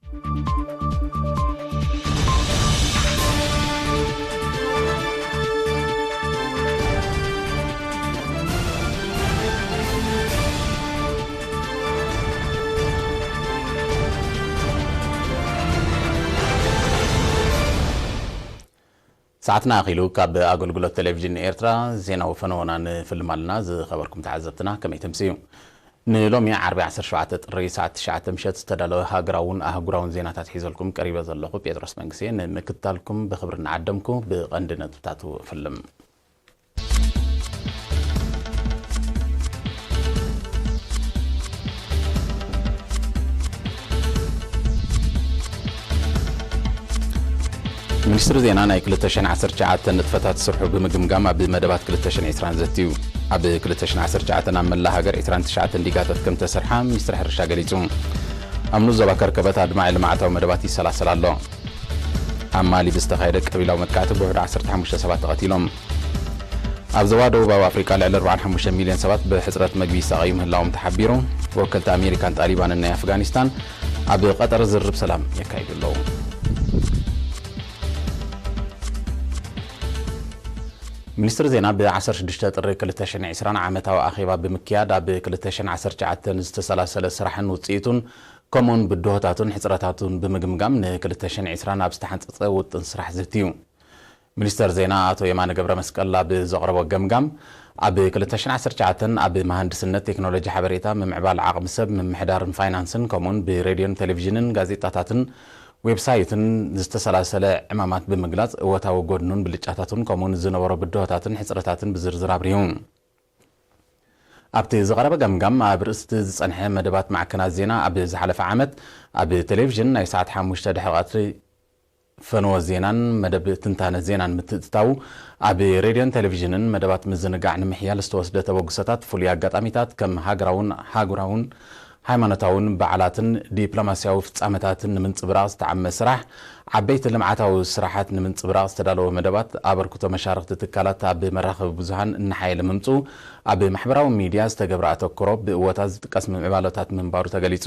ሰዓትና ኣኺሉ። ካብ ኣገልግሎት ቴሌቪዥን ኤርትራ ዜናዊ ፈነወና ንፍልም ኣለና። ዝኸበርኩም ተዓዘብትና ከመይ ተምስዩ? ንሎሚ ዓርቢ ዓሰርተ ሸውዓተ ጥሪ ሰዓት ትሽዓተ ምሸት ዝተዳለወ ሃገራውን ኣህጉራውን ዜናታት ሒዘልኩም ቀሪበ ዘለኹ ጴጥሮስ መንግስቴ። ንምክትታልኩም ብኽብሪ እናዓደምኩ ብቐንዲ ነጥብታቱ እፍልም። ሚኒስትሪ ዜና ናይ ክልተ ሽሕን ዓሰርተ ትሽዓተን ንጥፈታት ስርሑ ብምግምጋም ኣብ መደባት ክልተ ሽሕን ዕስራን ዘትዩ። ኣብ ክልተ ሽሕን ዓሰርተ ትሽዓተን ኣብ መላእ ሃገር ዕስራን ትሽዓተን ዲጋታት ከም ተሰርሓ ሚኒስትሪ ሕርሻ ገሊጹ። ኣብ ንኡስ ዞባ ከርከበት ኣድማዒ ልምዓታዊ መደባት ይሰላሰል ኣሎ። ኣብ ማሊ ብዝተኻየደ ቀቢላዊ መጥቃዕቲ ብውሕዱ ዓሰርተ ሓሙሽተ ሰባት ተቐቲሎም። ኣብ ዞባ ደቡባዊ ኣፍሪቃ ልዕሊ ኣርባዓን ሓሙሽተ ሚልዮን ሰባት ብሕጽረት መግቢ ይሳቐዩ ምህላዎም ተሓቢሩ። ወከልቲ ኣሜሪካን ጣሊባንን ናይ ኣፍጋኒስታን ኣብ ቀጠር ዝርርብ ሰላም የካይዱ ኣለዉ። ሚኒስትሪ ዜና ብ ዓሰርተ ሽዱሽተ ጥሪ ክልተ ሽሕን ዕስራን ዓመታዊ ኣኼባ ብምክያድ፣ ኣብ ክልተ ሽሕን ዓሰርተ ትሽዓተን ዝተሰላሰለ ስራሕን ውጽኢቱን፣ ከምኡውን ብድሆታቱን ሕጽረታቱን ብምግምጋም፣ ን ክልተ ሽሕን ዕስራን ኣብ ዝተሓንጸጸ ውጥን ስራሕ ዘትዩ። ሚኒስተር ዜና ኣቶ የማነ ገብረመስቀል ኣብ ዘቕረቦ ገምጋም፣ ኣብ ክልተ ሽሕን ዓሰርተ ትሽዓተን ኣብ መሃንድስነት፣ ቴክኖሎጂ ሓበሬታ፣ ምምዕባል ዓቕሚ ሰብ፣ ምምሕዳርን ፋይናንስን፣ ከምኡውን ብሬድዮን ቴሌቪዥንን ጋዜጣታትን ዌብሳይትን ዝተሰላሰለ ዕማማት ብምግላጽ፣ እወታዊ ጎድኑን ብልጫታቱን፣ ከምኡውን ዝነበሮ ብድሆታትን ሕጽረታትን ብዝርዝር ኣብሪሁ። ኣብቲ ዝቐረበ ገምጋም፣ ኣብ ርእስቲ ዝጸንሐ መደባት ማዕከናት ዜና፣ ኣብ ዝሓለፈ ዓመት ኣብ ቴሌቪዥን ናይ ሰዓት ሓሙሽተ ድሕሪ ቀትሪ ፈነወ ዜናን መደብ ትንታነ ዜናን ምትእትታዉ፣ ኣብ ሬድዮን ቴሌቪዥንን መደባት ምዝንጋዕ ንምሕያል ዝተወስደ ተበግሶታት፣ ፍሉይ ኣጋጣሚታት፣ ከም ሃገራውን ሃገራውን ሃይማኖታውን በዓላትን ዲፕሎማስያዊ ፍጻመታትን ንምንጽብራቕ ዝተዓመ ስራሕ፣ ዓበይቲ ልምዓታዊ ስራሓት ንምንጽብራቕ ዝተዳለወ መደባት፣ ኣበርክቶ መሻርኽቲ ትካላት ኣብ መራኸቢ ብዙሃን እናሓየለ ምምጽኡ፣ ኣብ ማሕበራዊ ሚድያ ዝተገብረ ኣተኩሮ ብእወታ ዝጥቀስ ምዕባለታት ምንባሩ ተገሊጹ።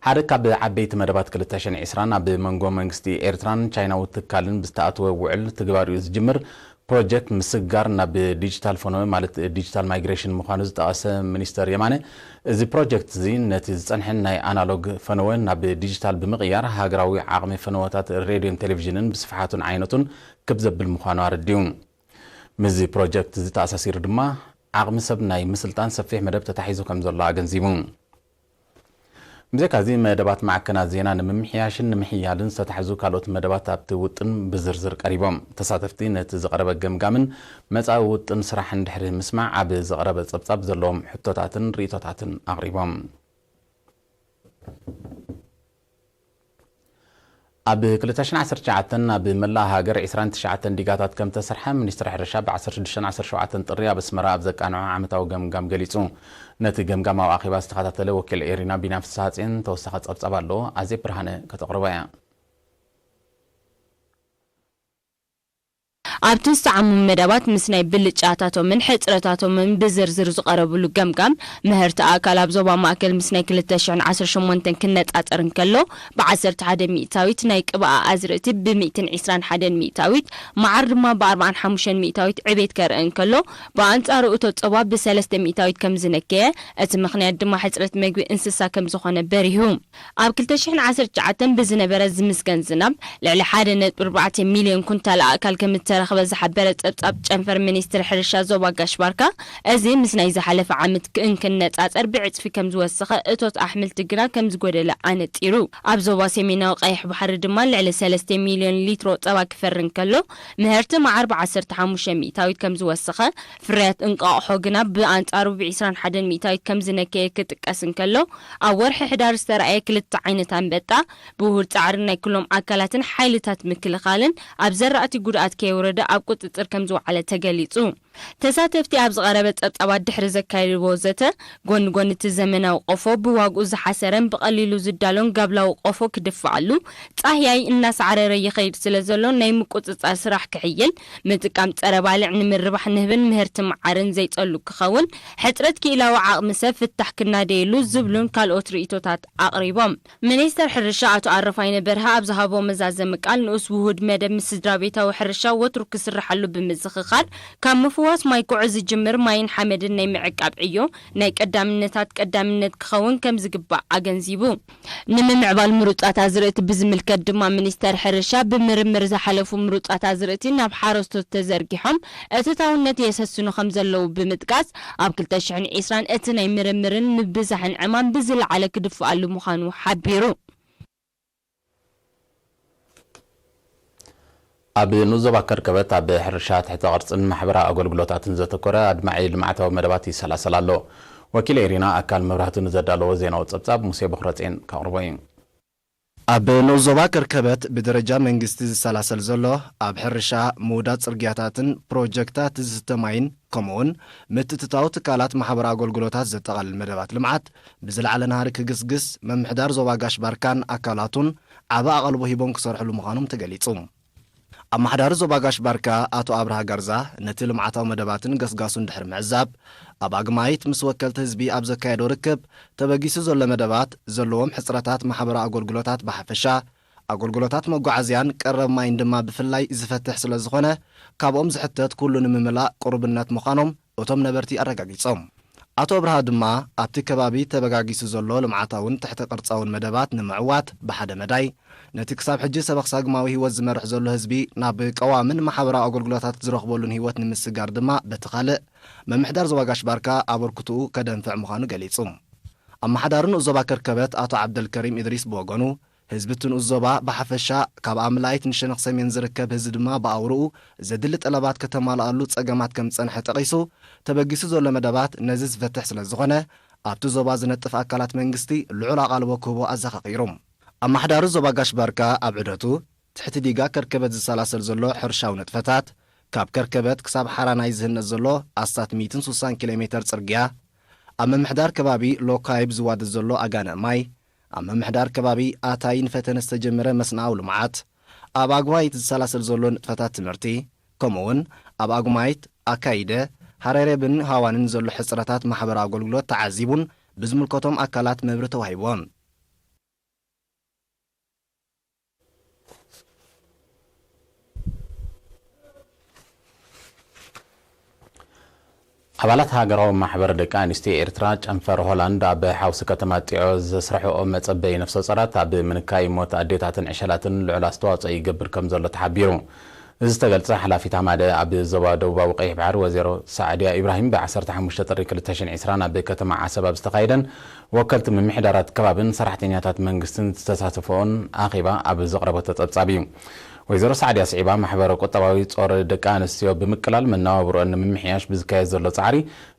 ሓደ ካብ ዓበይቲ መደባት ክልተ ሽሕን ዕስራን ኣብ መንጎ መንግስቲ ኤርትራን ቻይናዊ ትካልን ብዝተኣተወ ውዕል ትግባሪኡ ዝጅምር ፕሮጀክት ምስግጋር ናብ ዲጂታል ፈነወ፣ ማለት ዲጂታል ማይግሬሽን ምዃኑ ዝጠቐሰ ሚኒስተር የማነ፣ እዚ ፕሮጀክት እዚ ነቲ ዝጸንሐን ናይ ኣናሎግ ፈነወ ናብ ዲጂታል ብምቕያር፣ ሃገራዊ ዓቕሚ ፈነወታት ሬድዮን ቴሌቪዥንን ብስፍሓቱን ዓይነቱን ክብ ዘብል ምዃኑ ኣረዲኡ። ምስዚ ፕሮጀክት እዚ ተኣሳሲሩ ድማ፣ ዓቕሚ ሰብ ናይ ምስልጣን ሰፊሕ መደብ ተታሒዙ ከም ዘሎ ኣገንዚቡ። ብዘይካዚ፣ መደባት ማዕከናት ዜና ንምምሕያሽን ንምሕያልን ዝተታሕዙ ካልኦት መደባት ኣብቲ ውጥን ብዝርዝር ቀሪቦም። ተሳተፍቲ ነቲ ዝቐረበ ገምጋምን መጻኢ ውጥን ስራሕን ድሕሪ ምስማዕ፣ ኣብ ዝቐረበ ጸብጻብ ዘለዎም ሕቶታትን ርእይቶታትን ኣቕሪቦም። ኣብ ክልተ ሽሕን ዓሰርተ ትሽዓተን ኣብ መላእ ሃገር ዕስራን ትሽዓተን ዲጋታት ከም ተሰርሐ ሚኒስትሪ ሕርሻ ብ ዓሰርተ ሽዱሽተን ዓሰርተ ሸውዓተን ጥሪ ኣብ ኣስመራ ኣብ ዘቃንዖ ዓመታዊ ገምጋም ገሊጹ። ነቲ ገምጋማዊ ኣኼባ ዝተኸታተለ ወኪል ኤሪና ቢንያም ፍስሃጽዮን ተወሳኺ ጸብጻብ ኣለዎ። ኣዜብ ብርሃነ ከተቕርቦ እያ። ኣብቲ ዝተዓሙ መደባት ምስ ናይ ብልጫታቶምን ሕጽረታቶምን ብዝርዝር ዝቐረብሉ ገምጋም፣ ምህርቲ ኣእካል ኣብ ዞባ ማእከል ምስ ናይ ክልተ ሽሕን ዓሰርተ ሸሞንተን ክነጻጸር እንከሎ፣ ብ ዓሰርተ ሓደ ሚእታዊት፣ ናይ ቅብኣ ኣዝርእቲ ብ ሚእትን ዕስራን ሓደን ሚእታዊት፣ መዓር ድማ ብ ኣርባዓን ሓሙሽተን ሚእታዊት ዕቤት ከርኢ እንከሎ፣ ብኣንጻሩ እቶት ጸባ ብ ሰለስተ ሚእታዊት ከም ዝነከየ፣ እቲ ምኽንያት ድማ ሕጽረት መግቢ እንስሳ ከም ዝኾነ በሪሁ። ኣብ ክልተ ሽሕን ዓሰርተ ትሽዓተን ብዝነበረ ዝምስገን ዝናብ፣ ልዕሊ ሓደ ነጥቢ ኣርባዕተ ሚልዮን ኩንታል ኣእካል ከም እተረኽበ ዝሓበረ ጸብጻብ ጨንፈር ሚኒስትሪ ሕርሻ ዞባ ጋሽ ባርካ፣ እዚ ምስ ናይ ዝሓለፈ ዓመት ክእንክነጻጸር ብዕጽፊ ከም ዝወሰኸ፣ እቶት ኣሕምልቲ ግና ከም ዝጎደለ ኣነጺሩ። ኣብ ዞባ ሰሜናዊ ቀይሕ ባሕሪ ድማ ልዕሊ ሰለስተ ሚልዮን ሊትሮ ጸባ ክፈሪ እንከሎ፣ ምህርቲ መዓር ብ ዓሰርተ ሓሙሽተ ሚእታዊት ከም ዝወሰኸ፣ ፍርያት እንቋቑሖ ግና ብኣንጻሩ ብ ዕስራን ሓደን ሚእታዊት ከም ዝነከየ ክጥቀስ እንከሎ፣ ኣብ ወርሒ ሕዳር ዝተራእየ ክልተ ዓይነት ኣንበጣ፣ ብውሁድ ጻዕሪ ናይ ኩሎም ኣካላትን ሓይልታት ምክልኻልን ኣብ ዘራእቲ ጉድኣት ከየውረደ ኣብ ቁጽጽር ከም ዝወዓለ ተገሊጹ። ተሳተፍቲ ኣብ ዝቐረበ ጸብጻባት ድሕሪ ዘካየድዎ ዘተ፣ ጎኒ ጎኒ እቲ ዘመናዊ ቆፎ ብዋግኡ ዝሓሰረን ብቐሊሉ ዝዳሎን ጋብላዊ ቆፎ ክድፋኣሉ፣ ጻህያይ እናሳዕረረ ይኸይድ ስለ ዘሎ ናይ ምቁጽጻር ስራሕ ክሕይል፣ ምጥቃም ጸረ ባልዕ ንምርባሕ ንህብን ምህርቲ መዓርን ዘይጸሉ ክኸውን፣ ሕጽረት ክኢላዊ ዓቕሚ ሰብ ፍታሕ ክናደየሉ ዝብሉን ካልኦት ርእይቶታት ኣቕሪቦም። ሚኒስተር ሕርሻ ኣቶ ኣረፋይነ በርሀ ኣብ ዝሃቦ መዛዘሚ ቃል፣ ንኡስ ውሁድ መደብ ምስ ስድራ ቤታዊ ሕርሻ ወትሩ ክስርሓሉ ብምዝኽኻር፣ ካብ ምፍዋስ ማይ ኩዑ ዝጅምር ማይን ሓመድን ናይ ምዕቃብ ዕዮ ናይ ቀዳምነታት ቀዳምነት ክኸውን ከም ዝግባእ ኣገንዚቡ። ንምምዕባል ምሩጻት ኣዝርእቲ ብዝምልከት ድማ፣ ሚኒስተር ሕርሻ ብምርምር ዝሓለፉ ምሩጻት ኣዝርእቲ ናብ ሓረስቶት ተዘርጊሖም እቶታውነት የሰስኑ ከም ዘለዉ ብምጥቃስ፣ ኣብ ክልተ ሽሕን ዕስራን እቲ ናይ ምርምርን ምብዛሕን ዕማም ብዝለዓለ ክድፍኣሉ ምዃኑ ሓቢሩ። ኣብ ንኡስ ዞባ ከርከበት ኣብ ሕርሻ፣ ትሕተ ቅርጽን ማሕበራዊ ኣገልግሎታትን ዘተኮረ ኣድማዒ ልምዓታዊ መደባት ይሰላሰል ኣሎ። ወኪል ኤሪና ኣካል መብራህቱ ንዘዳለዎ ዜናዊ ጸብጻብ ሙሴ በኹረጼን ከቕርቦ እዩ። ኣብ ንኡስ ዞባ ከርከበት ብደረጃ መንግስቲ ዝሰላሰል ዘሎ ኣብ ሕርሻ፣ ምውዳድ ጽርግያታትን ፕሮጀክታት ዝስተ ማይን፣ ከምኡውን ምትእትታው ትካላት ማሕበራዊ ኣገልግሎታት ዘጠቓልል መደባት ልምዓት ብዝለዓለ ናህሪ ክግስግስ፣ ምምሕዳር ዞባ ጋሽ ባርካን ኣካላቱን ዓቢ ኣቓልቦ ሂቦም ክሰርሕሉ ምዃኖም ተገሊጹ። ኣመሓዳሪ ዞባ ጋሽ ባርካ ኣቶ ኣብርሃ ጋርዛ ነቲ ልምዓታዊ መደባትን ገስጋሱን ድሕሪ ምዕዛብ፣ ኣብ ኣግማይት ምስ ወከልቲ ህዝቢ ኣብ ዘካየዶ ርክብ፣ ተበጊሱ ዘሎ መደባት ዘለዎም ሕጽረታት ማሕበራዊ ኣገልግሎታት ብሓፈሻ፣ ኣገልግሎታት መጓዓዝያን ቀረብ ማይን ድማ ብፍላይ ዝፈትሕ ስለ ዝኾነ፣ ካብኦም ዝሕተት ኩሉ ንምምላእ ቅሩብነት ምዃኖም እቶም ነበርቲ ኣረጋጊጾም። ኣቶ ኣብርሃ ድማ ኣብቲ ከባቢ ተበጋጊሱ ዘሎ ልምዓታውን ትሕተ ቅርጻውን መደባት ንምዕዋት ብሓደ መዳይ፣ ነቲ ክሳብ ሕጂ ሰበኽ ሳግማዊ ህይወት ዝመርሕ ዘሎ ህዝቢ ናብ ቀዋምን ማሕበራዊ ኣገልግሎታት ዝረኽበሉን ህይወት ንምስጋር ድማ በቲ ካልእ፣ ምምሕዳር ዞባ ጋሽ ባርካ ኣበርክትኡ ከደንፍዕ ምዃኑ ገሊጹ። ኣመሓዳሪ ንኡስ ዞባ ከርከበት ኣቶ ዓብደልከሪም ኢድሪስ ብወገኑ፣ ህዝቢ እቲ ንኡስ ዞባ ብሓፈሻ፣ ካብ ኣምላይት ንሸነኽ ሰሜን ዝርከብ ህዝቢ ድማ ብኣውርኡ ዘድሊ ጠለባት ከተማልኣሉ ጸገማት ከም ዝጸንሐ ጠቒሱ፣ ተበጊሱ ዘሎ መደባት ነዚ ዝፈትሕ ስለ ዝኾነ፣ ኣብቲ ዞባ ዝነጥፍ ኣካላት መንግስቲ ልዑል ኣቓልቦ ክህቦ ኣዘኻኺሩ። ኣመሓዳሪ ዞባ ጋሽ ባርካ ኣብ ዑደቱ፣ ትሕቲ ዲጋ ከርከበት ዝሰላሰል ዘሎ ሕርሻዊ ንጥፈታት፣ ካብ ከርከበት ክሳብ ሓራናይ ዝህነጽ ዘሎ ኣስታት ሚእትን ሱሳን ኪሎ ሜተር ጽርግያ፣ ኣብ ምምሕዳር ከባቢ ሎካይብ ዝዋደድ ዘሎ ኣጋንእ ማይ፣ ኣብ ምምሕዳር ከባቢ ኣታይ ንፈተነ ዝተጀመረ መስንኣዊ ልምዓት፣ ኣብ ኣጉማይት ዝሰላሰል ዘሎ ንጥፈታት ትምህርቲ፣ ከምኡውን ኣብ ኣጉማይት፣ ኣካይደ፣ ሃረሬብን ሃዋንን ዘሎ ሕጽረታት ማሕበራዊ ኣገልግሎት ተዓዚቡን ብዝምልከቶም ኣካላት መብርሂ ተዋሂብዎን። ኣባላት ሃገራዊ ማሕበር ደቂ ኣንስትዮ ኤርትራ ጨንፈር ሆላንድ ኣብ ሓውሲ ከተማ ጢዖ ዘስርሕኦ መጸበዪ ነፍሰ ጾራት ኣብ ምንካይ ሞት ኣዴታትን ዕሸላትን ልዑል ኣስተዋጽኦ ይገብር ከም ዘሎ ተሓቢሩ። እዚ ዝተገልጸ ሓላፊት ሃማደ ኣብ ዞባ ደቡባዊ ቀይሕ ባሕሪ ወይዘሮ ሳዕድያ ኢብራሂም ብ ዓሰርተ ሓሙሽተ ጥሪ ክልተ ሽሕን ዕስራን ኣብ ከተማ ዓሰብ ኣብ ዝተኻየደን ወከልቲ ምምሕዳራት ከባብን ሰራሕተኛታት መንግስትን ዝተሳተፈኦን ኣኼባ ኣብ ዘቕረበቶ ጸብጻብ እዩ። ወይዘሮ ሳዕድያ ስዒባ፣ ማሕበረ ቁጠባዊ ጾር ደቂ ኣንስትዮ ብምቅላል መነባብሮአን ንምምሕያሽ ብዝካየድ ዘሎ ጻዕሪ፣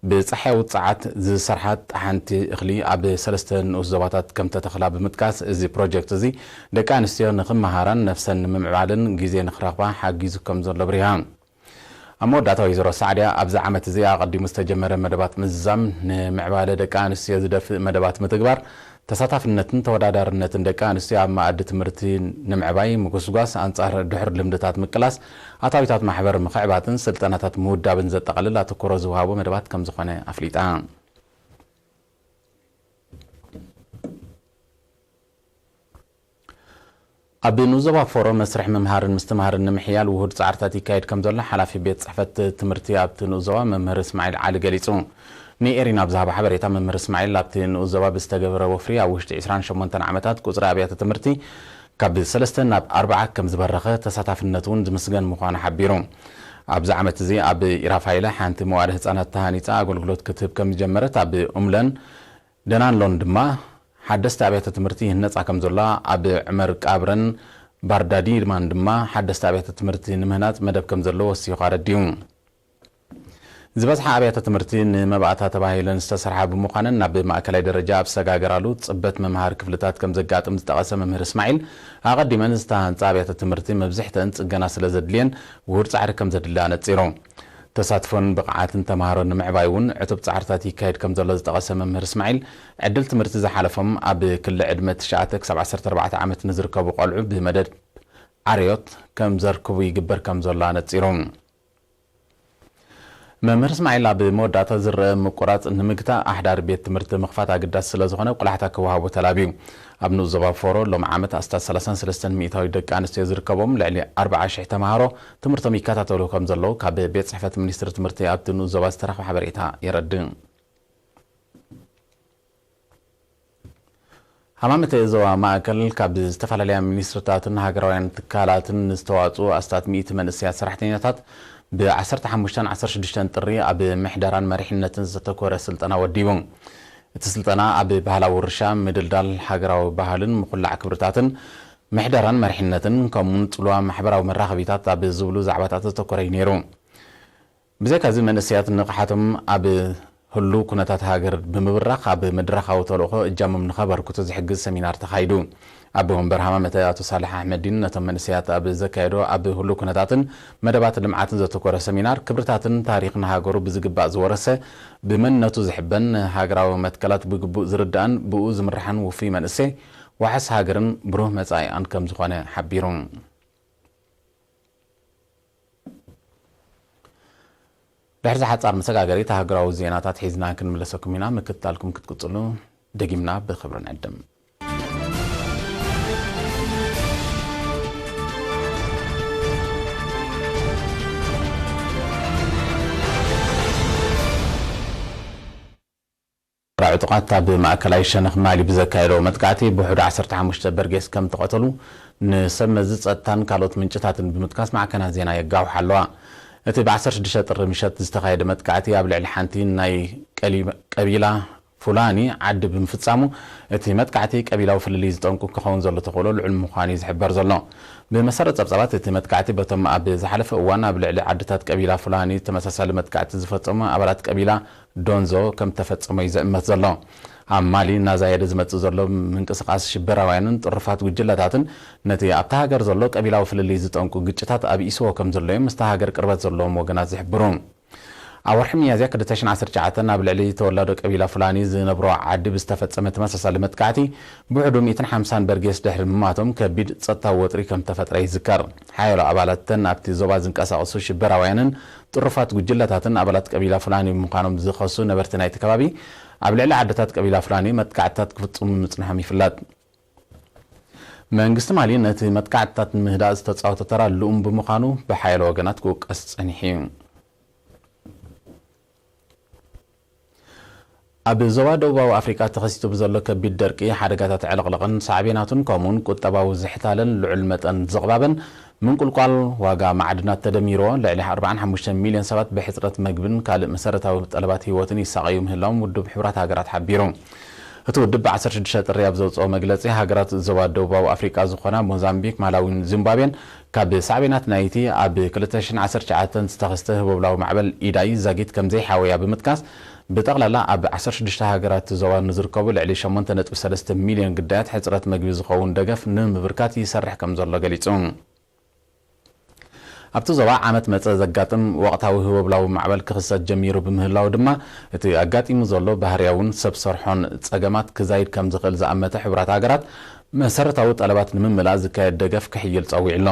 ብጸሓያዊ ጸዓት ዝሰርሓ ጠሓንቲ እኽሊ ኣብ ሰለስተ ንኡስ ዞባታት ከም ተተኽላ ብምጥቃስ፣ እዚ ፕሮጀክት እዚ ደቂ ኣንስትዮ ንኽመሃራን ነፍሰን ንምምዕባልን ግዜ ንኽረኽባ ሓጊዙ ከም ዘሎ ኣብሪሃ። ኣብ መወዳእታ ወይዘሮ ሳዕድያ፣ ኣብዚ ዓመት እዚ ኣቐዲሙ ዝተጀመረ መደባት ምዝዛም ንምዕባለ ደቂ ኣንስትዮ ዝደፍእ መደባት ምትግባር፣ ተሳታፍነትን ተወዳዳርነትን ደቂ ኣንስትዮ ኣብ መኣዲ ትምህርቲ ንምዕባይ ምጉስጓስ፣ ኣንጻር ድሑር ልምድታት ምቅላስ፣ ኣታዊታት ማሕበር ምኽዕባትን ስልጠናታት ምውዳብን ዘጠቓልል ኣተኩሮ ዝወሃቦ መደባት ከም ዝኾነ ኣፍሊጣ። ኣብ ንኡስ ዞባ ፎሮ መስርሕ ምምሃርን ምስትምሃርን ንምሕያል ውሁድ ጻዕርታት ይካየድ ከም ዘሎ ሓላፊ ቤት ጽሕፈት ትምህርቲ ኣብቲ ንኡስ ዞባ መምህር እስማዒል ዓሊ ገሊጹ። ንኤሪና ብዝሃቦ ሓበሬታ፣ መምህር እስማዒል ኣብቲ ንኡስ ዞባ ብዝተገበረ ወፍሪ ኣብ ውሽጢ ዕስራን ሸሞንተን ዓመታት ቁጽሪ ኣብያተ ትምህርቲ ካብ ሰለስተ ናብ ኣርብዓ ከም ዝበረኸ፣ ተሳታፍነት እውን ዝምስገን ምዃኑ ሓቢሩ። ኣብዚ ዓመት እዚ ኣብ ኢራፋይለ ሓንቲ መዋእለ ህጻናት ተሃኒጻ ኣገልግሎት ክትህብ ከም ዝጀመረት፣ ኣብ ኡምለን ደናንሎን ድማ ሓደስቲ ኣብያተ ትምህርቲ ይህነጻ ከም ዘሎ፣ ኣብ ዕመር ቃብረን ባርዳዲማን ድማ ሓደስቲ ኣብያተ ትምህርቲ ንምህናጽ መደብ ከም ዘሎ ወሲኹ ኣረዲኡ። ዝበዝሓ ኣብያተ ትምህርቲ ንመባእታ ተባሂለን ዝተሰርሓ ብምዃነን ናብ ማእከላይ ደረጃ ኣብ ዝሰጋገራሉ ጽበት ምምሃር ክፍልታት ከም ዘጋጥም ዝጠቐሰ መምህር እስማዒል፣ ኣቐዲመን ዝተሃንጻ ኣብያተ ትምህርቲ መብዝሕተን ጽገና ስለ ዘድልየን ውሁድ ጻዕሪ ከም ዘድሊ ኣነጺሩ። ተሳትፎን ብቕዓትን ተማሃሮ ንምዕባይ እውን ዕቱብ ጻዕርታት ይካየድ ከም ዘሎ ዝጠቐሰ መምህር እስማዒል፣ ዕድል ትምህርቲ ዝሓለፎም ኣብ ክሊ ዕድመ ትሽዓተ ክሳብ ዓሰርተ ኣርባዕተ ዓመት ንዝርከቡ ቆልዑ ብመደብ ዓርዮት ከም ዘርክቡ ይግበር ከም ዘሎ ኣነጺሩ። መምህር እስማዒል ኣብ መወዳእታ ዝረአ ምቁራጽ ንምግታእ ኣሕዳሪ ቤት ትምህርቲ ምኽፋት ኣገዳሲ ስለ ዝኾነ ቆላሕታ ክወሃቦ ተላብዩ። ኣብ ንኡስ ዞባ ፎሮ ሎም ዓመት ኣስታት ሰላሳን ሰለስተን ሚእታዊ ደቂ ኣንስትዮ ዝርከቦም ልዕሊ ኣርብዓ ሽሕ ተምሃሮ ትምህርቶም ይከታተሉ ከም ዘለዉ ካብ ቤት ጽሕፈት ሚኒስትሪ ትምህርቲ ኣብቲ ንኡስ ዞባ ዝተረኽበ ሓበሬታ የረድእ። ሃማመተ ዞባ ማእከል ካብ ዝተፈላለያ ሚኒስትርታትን ሃገራውያን ትካላትን ንዝተዋጽኡ ኣስታት ሚእቲ መንእሰያት ሰራሕተኛታት ብ ዓሰርተ ሓሙሽተን ዓሰርተ ሽዱሽተን ጥሪ ኣብ ምሕደራን መሪሕነትን ዘተኮረ ስልጠና ወዲቡ። እቲ ስልጠና ኣብ ባህላዊ ውርሻ፣ ምድልዳል ሃገራዊ ባህልን ምኹላዕ ክብርታትን፣ ምሕደራን መሪሕነትን፣ ከምኡውን ጽልዋ ማሕበራዊ መራኸቢታት ኣብ ዝብሉ ዛዕባታት ዘተኮረ እዩ ነይሩ። ብዘይካዚ መንእሰያት ንቕሓቶም ኣብ ህሉው ኩነታት ሃገር ብምብራኽ ኣብ መድረኻዊ ተልእኾ እጃሞም ንኸበርክቱ ዝሕግዝ ሰሚናር ተኻይዱ። ኣቦ መንበር ሃማመተ ኣቶ ሳልሕ ኣሕመዲን ነቶም መንእሰያት ኣብ ዘካየዶ ኣብ ህሉው ኩነታትን መደባት ልምዓትን ዘተኮረ ሰሚናር ክብርታትን ታሪኽን ሃገሩ ብዝግባእ ዝወረሰ ብመንነቱ ዝሕበን ሃገራዊ መትከላት ብግቡእ ዝርዳእን ብኡ ዝምራሕን ውፉይ መንእሰይ ዋሕስ ሃገርን ብሩህ መጻኢኣን ከም ዝኾነ ሓቢሩ። ድሕሪ ዝሓጻር መሰጋገሪት ሃገራዊ ዜናታት ሒዝና ክንምለሰኩም ኢና። ምክትታልኩም ክትቅጽሉ ደጊምና ብኽብሪ ንዕድም። ዕጡቓት ኣብ ማእከላይ ሸነኽ ማሊ ብዘካየደዎ መጥቃዕቲ ብውሕዱ ዓሰርተ ሓሙሽተ በርጌስ ከም ተቐተሉ ንሰብ መዚ ጸጥታን ካልኦት ምንጭታትን ብምጥቃስ ማዕከናት ዜና የጋውሓ ኣለዋ። እቲ ብ ዓሰርተ ሽዱሽተ ጥሪ ምሸት ዝተኻየደ መጥቃዕቲ ኣብ ልዕሊ ሓንቲ ናይ ቀሊ-፣ ቀቢላ ፉላኒ ዓዲ ብምፍጻሙ፣ እቲ መጥቃዕቲ ቀቢላዊ ፍልልይ ዝጠንቁ ክኸውን ዘሎ ተኽእሎ ልዑል ምዃኑ እዩ ዝሕበር ዘሎ። ብመሰረት ጸብጻባት፣ እቲ መጥቃዕቲ በቶም ኣብ ዝሓለፈ እዋን ኣብ ልዕሊ ዓድታት ቀቢላ ፉላኒ ተመሳሳሊ መጥቃዕቲ ዝፈጸሙ ኣባላት ቀቢላ ዶንዞ ከም ተፈጸመ እዩ ዝእመት ዘሎ። ኣብ ማሊ እናዛየደ ዝመጽእ ዘሎ ምንቅስቓስ ሽበራውያንን ጥሩፋት ጉጅለታትን ነቲ ኣብታ ሃገር ዘሎ ቀቢላዊ ፍልልይ ዝጠንቁ ግጭታት ኣብኢስዎ ከም ዘሎ እዮም ምስታ ሃገር ቅርበት ዘለዎም ወገናት ዝሕብሩ። ኣብ ወርሒ ሚያዝያ ክልተ ሽሕን ዓሰርተ ትሽዓተን ኣብ ልዕሊ ተወላዶ ቀቢላ ፉላኒ ዝነብሮ ዓዲ ብዝተፈጸመ ተመሳሳሊ መጥቃዕቲ ብውሕዱ ሚእትን ሓምሳን በርጌስ ድሕሪ ምማቶም ከቢድ ጸጥታዊ ወጥሪ ከም ተፈጥረ ይዝከር። ሓያሎ ኣባላተን ኣብቲ ዞባ ዝንቀሳቐሱ ሽበራውያንን ጥሩፋት ጉጅለታትን ኣባላት ቀቢላ ፉላኒ ብምዃኖም ዝኸሱ ነበርቲ ናይቲ ከባቢ ኣብ ልዕሊ ዓድታት ቀቢላ ፉላኒ መጥቃዕትታት ክፍጽሙ ምጽንሖም ይፍለጥ። መንግስቲ ማሊ ነቲ መጥቃዕትታት ንምህዳእ ዝተጻወቶ ተራ ልኡም ብምዃኑ ብሓያሎ ወገናት ክውቀስ ጸኒሑ እዩ። ኣብ ዞባ ደቡባዊ ኣፍሪቃ ተኸሲቱ ብዘሎ ከቢድ ደርቂ፣ ሓደጋታት ዕልቕልቕን ሳዕቤናቱን፣ ከምኡውን ቁጠባዊ ዝሕታለን ልዑል መጠን ዝቕባበን ምንቁልቋል ዋጋ ማዕድናት ተደሚርዎ፣ ልዕሊ ኣርባዓን ሓሙሽተን ሚልዮን ሰባት ብሕጽረት መግብን ካልእ መሰረታዊ ጠለባት ህይወትን ይሳቐዩ ምህላዎም ውድብ ሕቡራት ሃገራት ሓቢሩ። እቲ ውድብ ብ ዓሰርተ ሽዱሽተ ጥሪ ኣብ ዘውጽኦ መግለጺ፣ ሃገራት ዞባ ደቡባዊ ኣፍሪቃ ዝኾና ሞዛምቢክ፣ ማላዊን ዚምባብዌን ካብ ሳዕቤናት ናይቲ ኣብ ክልተ ሽሕን ዓሰርተ ትሽዓተን ዝተኸስተ ህቦብላዊ ማዕበል ኢዳይ ዛጊት ከም ዘይሓወያ ብምጥቃስ፣ ብጠቕላላ ኣብ ዓሰርተ ሽዱሽተ ሃገራት ዞባ ንዝርከቡ ልዕሊ ሸሞንተ ነጥቢ ሰለስተ ሚልዮን ግዳያት ሕጽረት መግቢ ዝኸውን ደገፍ ንምብርካት ይሰርሕ ከም ዘሎ ገሊጹ። ኣብቲ ዞባ ዓመት መጸ ዘጋጥም ወቕታዊ ህቦብላዊ ማዕበል ክኽሰት ጀሚሩ ብምህላው ድማ፣ እቲ ኣጋጢሙ ዘሎ ባህርያውን ሰብ ሰርሖን ጸገማት ክዛይድ ከም ዝኽእል ዝኣመተ ሕቡራት ሃገራት፣ መሰረታዊ ጠለባት ንምምላእ ዝካየድ ደገፍ ክሕይል ጸዊዑ ኣሎ።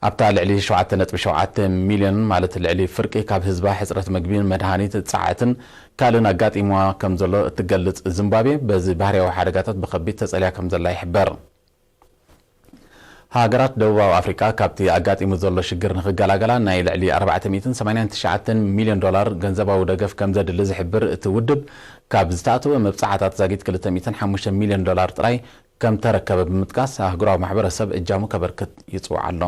ኣብታ ልዕሊ ሸውዓተ ነጥቢ ሸውዓተ ሚልዮን፣ ማለት ልዕሊ ፍርቂ ካብ ህዝባ፣ ሕጽረት መግቢ፣ መድሃኒት፣ ጸዓትን ካልእን ኣጋጢምዋ ከም ዘሎ እትገልጽ ዚምባብዌ፣ በዚ ባህርያዊ ሓደጋታት ብኸቢድ ተጸልያ ከም ዘላ ይሕበር። ሃገራት ደቡባዊ ኣፍሪቃ ካብቲ ኣጋጢሙ ዘሎ ሽግር ንኽገላገላ ናይ ልዕሊ ኣርባዕተ ሚእትን ሰማንያን ትሽዓተን ሚልዮን ዶላር ገንዘባዊ ደገፍ ከም ዘድሊ ዝሕብር እቲ ውድብ፣ ካብ ዝተኣተወ መብጽዓታት ዛጊት ክልተ ሚእትን ሓሙሽተ ሚልዮን ዶላር ጥራይ ከም ተረከበ ብምጥቃስ፣ ኣህጉራዊ ማሕበረሰብ እጃሙ ከበርክት ይጽውዕ ኣሎ።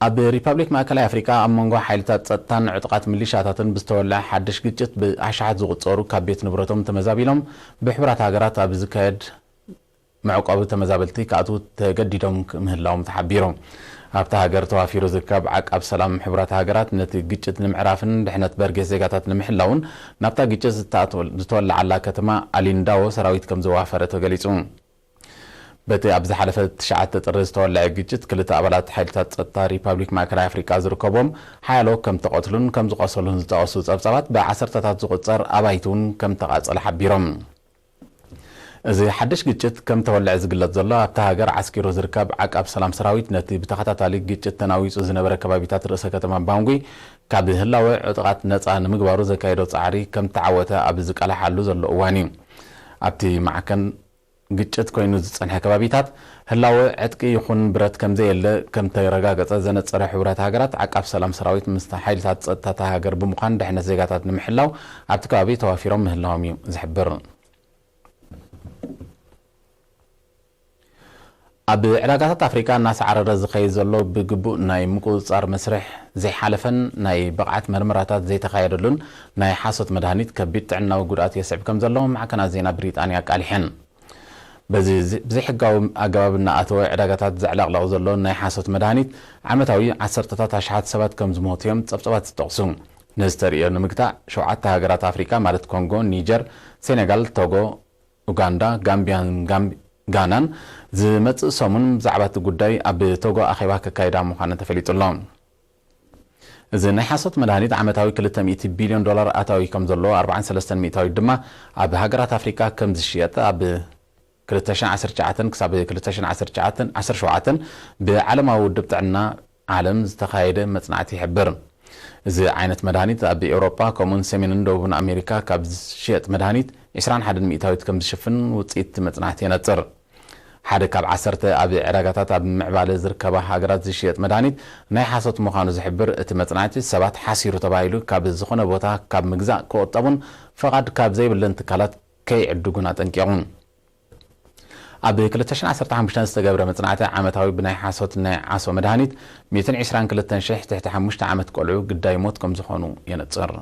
ኣብ ሪፓብሊክ ማእከላይ ኣፍሪቃ ኣብ መንጎ ሓይልታት ጸጥታን ዕጡቓት ሚሊሻታትን ብዝተወልዐ ሓድሽ ግጭት ብኣሽሓት ዝቑጸሩ ካብ ቤት ንብረቶም ተመዛቢሎም ብሕቡራት ሃገራት ኣብ ዝካየድ መዕቆቢ ተመዛበልቲ ክኣትዉ ተገዲዶም ምህላዎም ተሓቢሩ። ኣብታ ሃገር ተዋፊሩ ዝርከብ ዓቃብ ሰላም ሕቡራት ሃገራት ነቲ ግጭት ንምዕራፍን ድሕነት በርጌስ ዜጋታት ንምሕላውን ናብታ ግጭት ዝተኣትወ-፣ ዝተወለዓላ ከተማ ኣሊንዳዎ ሰራዊት ከም ዘዋፈረ ተገሊጹ። በቲ ኣብ ዝሓለፈ ትሽዓተ ጥሪ ዝተወለዐ ግጭት ክልተ ኣባላት ሓይልታት ጸጥታ ሪፓብሊክ ማእከላይ ኣፍሪቃ ዝርከቦም ሓያሎ ከም ተቐትሉን ከም ዝቖሰሉን ዝጠቐሱ ጸብጻባት ብዓሰርተታት ዝቑጸር ኣባይቲ እውን ከም ተቓጸለ ሓቢሮም። እዚ ሓድሽ ግጭት ከም ተወልዐ ዝግለጽ ዘሎ ኣብታ ሃገር ዓስኪሩ ዝርከብ ዓቃብ ሰላም ሰራዊት ነቲ ብተኸታታሊ ግጭት ተናዊጹ ዝነበረ ከባቢታት ርእሰ ከተማ ባንጉይ ካብ ህላወ ዕጡቓት ነጻ ንምግባሩ ዘካየዶ ጻዕሪ ከም ተዓወተ ኣብ ዝቃላሓሉ ዘሎ እዋን እዩ። ኣብቲ ማዕከን ግጭት ኮይኑ ዝጸንሐ ከባቢታት ህላወ ዕጥቂ ይኹን ብረት ከም ዘየለ ከም ተረጋገጸ ዘነጸረ ሕቡራት ሃገራት ዓቃብ ሰላም ሰራዊት ምስ ሓይልታት ጸጥታ እታ ሃገር ብምዃን ድሕነት ዜጋታት ንምሕላው ኣብቲ ከባቢ ተዋፊሮም ምህላዎም እዩ ዝሕብር። ኣብ ዕዳጋታት ኣፍሪቃ እናሰዓረረ ዝኸይድ ዘሎ ብግቡእ ናይ ምቁጽጻር መስርሕ ዘይሓለፈን ናይ ብቕዓት መርመራታት ዘይተኻየደሉን ናይ ሓሶት መድሃኒት ከቢድ ጥዕናዊ ጉድኣት የስዕብ ከም ዘሎ ማዕከናት ዜና ብሪጣንያ ኣቃሊሐን። በዚ ዝ-፣ ብዘይሕጋዊ ኣገባብ እናኣተወ ዕዳጋታት ዘዕለቕለቕ ዘሎ ናይ ሓሶት መድሃኒት ዓመታዊ ዓሰርተታት ኣሽሓት ሰባት ከም ዝሞቱ እዮም ጸብጻባት ዝጠቕሱ። ነዚ ተርእዮ ንምግታእ ሸውዓተ ሃገራት ኣፍሪቃ ማለት ኮንጎ፣ ኒጀር፣ ሴኔጋል፣ ቶጎ፣ ኡጋንዳ፣ ጋምቢያን ጋምቢ-፣ ጋናን ዝመጽእ ሰሙን ብዛዕባ እቲ ጉዳይ ኣብ ቶጎ ኣኼባ ከካይዳ ምዃነን ተፈሊጡ ኣሎ። እዚ ናይ ሓሶት መድሃኒት ዓመታዊ ክልተ ሚእቲ ቢልዮን ዶላር ኣታዊ ከም ዘለዎ፣ ኣርባዓን ሰለስተን ሚእታዊት ድማ ኣብ ሃገራት ኣፍሪቃ ከም ዝሽየጥ ኣብ ክልተ ሽሕን ዓሰርተ ትሽዓተን ክሳብ ክልተ ሽሕን ዓሰርተ ትሽዓተን ዓሰርተ ሸውዓተን ብዓለማዊ ውድብ ጥዕና ዓለም ዝተኻየደ መጽናዕቲ ይሕብር። እዚ ዓይነት መድሃኒት ኣብ ኤውሮጳ ከምኡውን ሰሜንን ደቡብን ኣሜሪካ ካብ ዝሽየጥ መድሃኒት ዕስራን ሓደን ሚእታዊት ከም ዝሽፍን ውጽኢት መጽናዕቲ የነጽር። ሓደ ካብ ዓሰርተ ኣብ ዕዳጋታት ኣብ ምዕባለ ዝርከባ ሃገራት ዝሽየጥ መድሃኒት ናይ ሓሶት ምዃኑ ዝሕብር እቲ መጽናዕቲ፣ ሰባት ሓሲሩ ተባሂሉ ካብ ዝኾነ ቦታ ካብ ምግዛእ ክቑጠቡን ፈቓድ ካብ ዘይብለን ትካላት ከይዕድጉን ኣጠንቂቑ። ኣብ ክልተ ሽሕን ዓሰርተ ሓሙሽተን ዝተገብረ መጽናዕቲ ዓመታዊ ብናይ ሓሶት ናይ ዓሶ መድሃኒት ሚእትን ዕስራን ክልተን ሽሕ ትሕቲ ሓሙሽተ ዓመት ቆልዑ ግዳይ ሞት ከም ዝኾኑ የነጽር።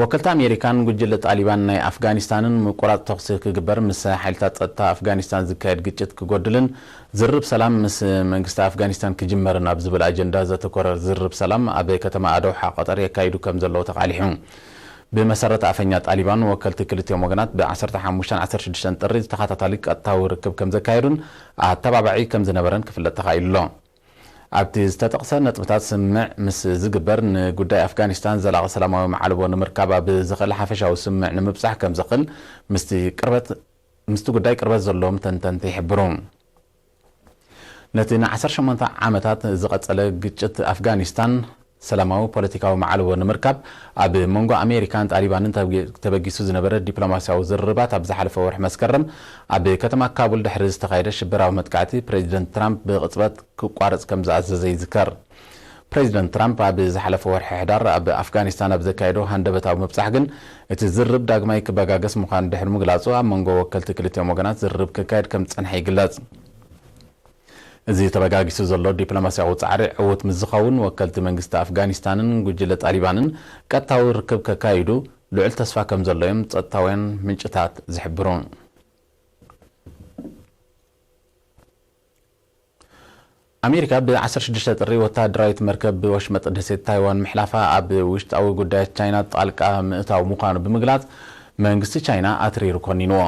ወከልቲ ኣሜሪካን ጉጅለ ጣሊባን ናይ ኣፍጋኒስታንን ምቁራጽ ተኹሲ ክግበር፣ ምስ ሓይልታት ጸጥታ ኣፍጋኒስታን ዝካየድ ግጭት ክጎድልን ዝርርብ ሰላም ምስ መንግስቲ ኣፍጋኒስታን ክጅመርን ኣብ ዝብል ኣጀንዳ ዘተኮረ ዝርርብ ሰላም ኣብ ከተማ ኣዶሓ ቀጠር የካይዱ ከም ዘለዉ ተቓሊሑ። ብመሰረት ኣፈኛ ጣሊባን፣ ወከልቲ ክልቲኦም ወገናት ብ ዓሰርተ ሓሙሽተን ዓሰርተ ሽዱሽተን ጥሪ ዝተኸታታሊ ቀጥታዊ ርክብ ከም ዘካየዱን ኣተባባዒ ከም ዝነበረን ክፍለጥ ተኻኢሉ ኣሎ። ኣብቲ ዝተጠቕሰ ነጥብታት ስምምዕ ምስ ዝግበር፣ ንጉዳይ ኣፍጋኒስታን ዘላቒ ሰላማዊ መዓልቦ ንምርካብ ኣብ ዝኽእል ሓፈሻዊ ስምምዕ ንምብጻሕ ከም ዘኽእል ምስቲ ቅርበት፣ ምስቲ ጉዳይ ቅርበት ዘለዎም ተንተንቲ ይሕብሩ። ነቲ ንዓሰርተ ሸሞንተ ዓመታት ዝቐጸለ ግጭት ኣፍጋኒስታን ሰላማዊ ፖለቲካዊ መዓልቦ ንምርካብ፣ ኣብ መንጎ ኣሜሪካን ጣሊባንን ተበጊ-፣ ተበጊሱ ዝነበረ ዲፕሎማስያዊ ዝርርባት ኣብ ዝሓለፈ ወርሒ መስከረም ኣብ ከተማ ካቡል ድሕሪ ዝተኻየደ ሽበራዊ መጥቃዕቲ፣ ፕሬዚደንት ትራምፕ ብቕጽበት ክቋረጽ ከም ዝኣዘዘ ይዝከር። ፕሬዚደንት ትራምፕ ኣብ ዝሓለፈ ወርሒ ሕዳር ኣብ ኣፍጋኒስታን ኣብ ዘካየዶ ሃንደበታዊ ምብጻሕ ግን፣ እቲ ዝርርብ ዳግማይ ክበጋገስ ምዃኑ ድሕሪ ምግላጹ፣ ኣብ መንጎ ወከልቲ ክልቲኦም ወገናት ዝርርብ ክካየድ ከም ዝጸንሐ ይግለጽ። እዚ ተበጋጊሱ ዘሎ ዲፕሎማስያዊ ጻዕሪ ዕዉት ምስ ዝኸውን፣ ወከልቲ መንግስቲ ኣፍጋኒስታንን ጉጅለ ጣሊባንን ቀጥታዊ ርክብ ከካይዱ ልዑል ተስፋ ከም ዘሎ እዮም ጸጥታውያን ምንጭታት ዝሕብሩ። ኣሜሪካ ብ ዓሰርተ ሽዱሽተ ጥሪ ወተሃደራዊት መርከብ ብወሽመጥ ደሴት ታይዋን ምሕላፋ ኣብ ውሽጣዊ ጉዳያት ቻይና ጣልቃ ምእታው ምዃኑ ብምግላጽ፣ መንግስቲ ቻይና ኣትሪሩ ኮኒንዎ።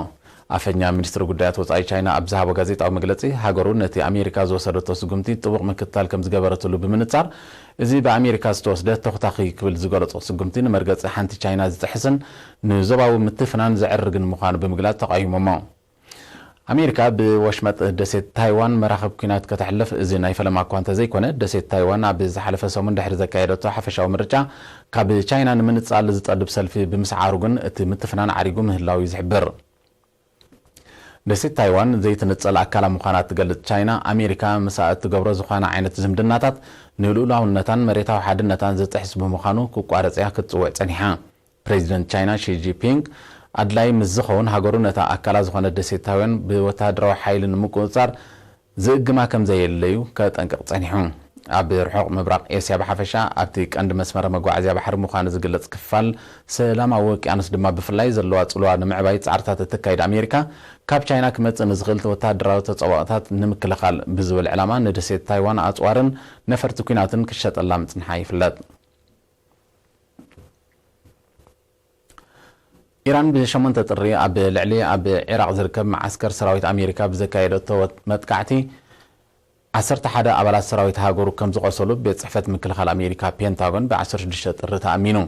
ኣፈኛ ሚኒስትሪ ጉዳያት ወጻኢ ቻይና ኣብ ዝሃቦ ጋዜጣዊ መግለጺ፣ ሃገሩ ነቲ ኣሜሪካ ዝወሰደቶ ስጉምቲ ጥቡቕ ምክትታል ከም ዝገበረትሉ ብምንጻር፣ እዚ ብኣሜሪካ ዝተወስደ ተኹታኺ ክብል ዝገለጾ ስጉምቲ ንመርገጺ ሓንቲ ቻይና ዝጥሕስን ንዞባዊ ምትፍናን ዘዕርግን ምዃኑ ብምግላጽ ተቓዊሞሞ። ኣሜሪካ ብወሽመጥ ደሴት ታይዋን መራኽብ ኲናት ከተሕልፍ፣ እዚ ናይ ፈለማ እኳ እንተዘይኮነ፣ ደሴት ታይዋን ኣብ ዝሓለፈ ሰሙን ድሕሪ ዘካየደቶ ሓፈሻዊ ምርጫ ካብ ቻይና ንምንጻል ዝጠልብ ሰልፊ ብምስዓሩ ግን እቲ ምትፍናን ዓሪጉ ምህላው እዩ ዝሕብር። ደሴት ታይዋን ዘይትንጸል ኣካላ ምዃና እትገልጽ ቻይና፣ ኣሜሪካ ምስኣ እትገብሮ ዝኾነ ዓይነት ዝምድናታት ንልኡላውነታን መሬታዊ ሓድነታን ዝጥሕስ ብምዃኑ ክቋረጽ እያ ክትጽውዕ ጸኒሓ። ፕሬዚደንት ቻይና ሺ ጂንፒንግ ኣድላይ ምስ ዝኸውን፣ ሃገሩ ነታ ኣካላ ዝኾነት ደሴት ታይዋን ብወተሃደራዊ ሓይሊ ንምቁጽጻር ዝእግማ ከም ዘየለዩ ከጠንቅቕ ጸኒሑ። ኣብ ርሑቕ ምብራቕ ኤስያ ብሓፈሻ፣ ኣብቲ ቀንዲ መስመር መጓዓዝያ ባሕሪ ምዃኑ ዝግለጽ ክፋል ሰላማዊ ውቅያኖስ ድማ ብፍላይ ዘለዋ ጽልዋ ንምዕባይ ጻዕርታት እተካይድ ኣሜሪካ፣ ካብ ቻይና ክመጽእ ንዝኽእል ወተሃደራዊ ተጻብኦታት ንምክልኻል ብዝብል ዕላማ ንደሴት ታይዋን ኣጽዋርን ነፈርቲ ኲናትን ክሸጠላ ምጽንሓ ይፍለጥ። ኢራን ብ8 ጥሪ ኣብ ልዕሊ ኣብ ዒራቕ ዝርከብ መዓስከር ሰራዊት ኣሜሪካ ብዘካየደቶ መጥቃዕቲ ዓሰርተ ሓደ ኣባላት ሰራዊት ሃገሩ ከም ዝቖሰሉ ቤት ጽሕፈት ምክልኻል ኣሜሪካ ፔንታጎን ብ16 ጥሪ ተኣሚኑ።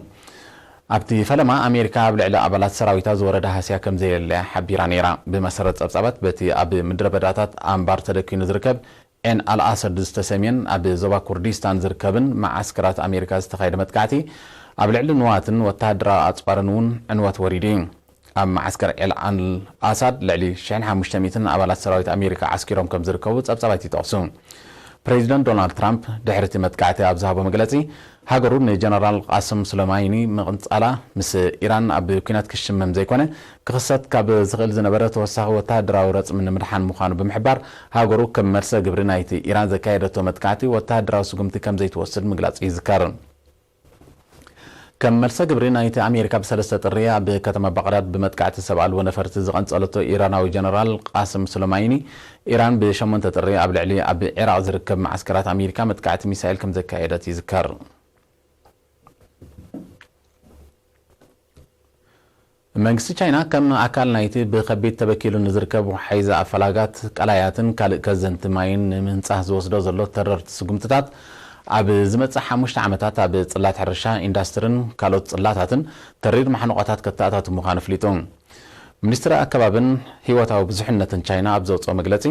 ኣብቲ ፈለማ ኣሜሪካ ኣብ ልዕሊ ኣባላት ሰራዊታ ዝወረደ ሃስያ ከም ዘየለያ ሓቢራ ነይራ። ብመሰረት ጸብጻባት በቲ ኣብ ምድረ በዳታት ኣምባር ተደኪኑ ዝርከብ ዒን ኣልኣሰድ ዝተሰምየን ኣብ ዞባ ኩርዲስታን ዝርከብን መዓስከራት ኣሜሪካ ዝተኻየደ መጥቃዕቲ ኣብ ልዕሊ ንዋትን ወተሃደራዊ ኣጽዋርን እውን ዕንወት ወሪዱ እዩ። ኣብ መዓስከር ዒን ኣልኣሳድ ልዕሊ ሽሕን ሓሙሽተ ሚእትን ኣባላት ሰራዊት ኣሜሪካ ዓስኪሮም ከም ዝርከቡ ጸብጻባት ይጠቕሱ። ፕሬዚደንት ዶናልድ ትራምፕ ድሕሪ እቲ መጥቃዕቲ ኣብ ዝሃቦ መግለጺ፣ ሃገሩ ንጀነራል ቃስም ሱለማኒ ምቕንጻላ ምስ ኢራን ኣብ ኲናት ክሽመም ዘይኮነ፣ ክኽሰት ካብ ዝኽእል ዝነበረ ተወሳኺ ወተሃደራዊ ረጽሚ ንምድሓን ምዃኑ ብምሕባር፣ ሃገሩ ከም መልሰ ግብሪ ናይቲ ኢራን ዘካየደቶ መጥቃዕቲ ወተሃደራዊ ስጉምቲ ከም ዘይትወስድ ምግላጹ ይዝከር። ከም መልሰ ግብሪ ናይቲ ኣሜሪካ ብ3 ጥሪ ኣብ ከተማ ባቕዳድ ብመጥቃዕቲ ሰብ ኣልቦ ነፈርቲ ዝቐንጸለቶ ኢራናዊ ጀነራል ቃስም ሱለማኒ፣ ኢራን ብ8 ጥሪ ኣብ ልዕሊ ኣብ ዒራቕ ዝርከብ መዓስከራት ኣሜሪካ መጥቃዕቲ ሚሳኤል ከም ዘካየደት ይዝከር። መንግስቲ ቻይና ከም ኣካል ናይቲ ብከቢድ ተበኪሉ ንዝርከብ ሓይዚ ኣፈላጋት ቀላያትን ካልእ ከዘንቲ ማይን ንምንጻህ ዝወስዶ ዘሎ ተረርቲ ስጉምትታት ኣብ ዝመጽእ ሓሙሽተ ዓመታት ኣብ ጽላት ሕርሻ፣ ኢንዳስትርን ካልኦት ጽላታትን ተሪር ማሕንቆታት ከተኣታቱ ምዃኑ ኣፍሊጡ። ሚኒስትሪ ኣከባብን ህይወታዊ ብዙሕነትን ቻይና ኣብ ዘውጽኦ መግለጺ፣